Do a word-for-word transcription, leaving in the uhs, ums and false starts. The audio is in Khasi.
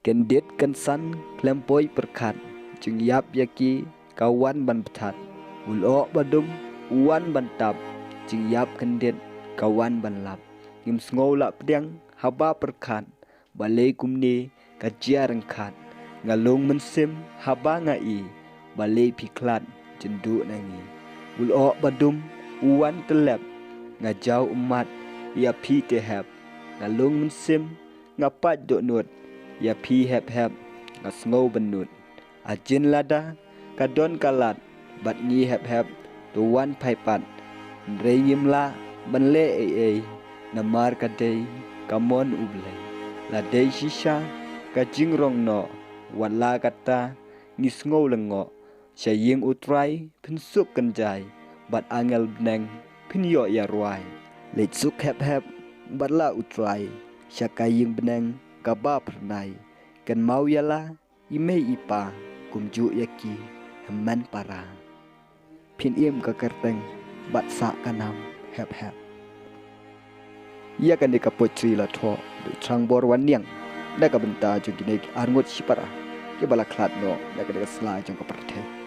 Kyndit kynsan khlem poi pyrkhat, jingïap ïa ki ka wan ban bthat. U lyoh ba dum u wan ban tap, jingïap kyndit ka wan ban lap. Ngim sngew lah pdiang haba pyrkhat, balei kumne ka jia ryngkhat. Nga lung mynsiem haba nga i, balei phi khlad jynduh na ngi. U lyoh ba dum u wan tyllep, nga jaw ummat ïa phi te hep. Nga lung mynsiem, nga pait dohnud ïa phi hep hep, nga sngew bynnud. Ajin lada ka don ka lad bad ngi hep hep, to wan phai pat. Hynrei ngim lah ban leh ei ei, namar ka dei ka mon U Blei. La dei shisha ka jingrong noh, wat la katta ngi sngew lyngngoh. Sha ïing U Trai phin suk kynjai, bad angel bneng phin ïoh ïa rwai. Leit suk hep hep bad la U Trai, sha ka ïing bneng kaba phyrnai. Kynmaw ïa la i mei i pa, kumjuh ïa ki hynmen para. Phin im ka kyrteng bad sah ka nam hep hep. Ïa kane ka poetry la thoh da u Thangbor Wanniang, na ka bynta jong kine ki arngut shipara kiba la khlad noh na kane ka sla jong ka pyrthei.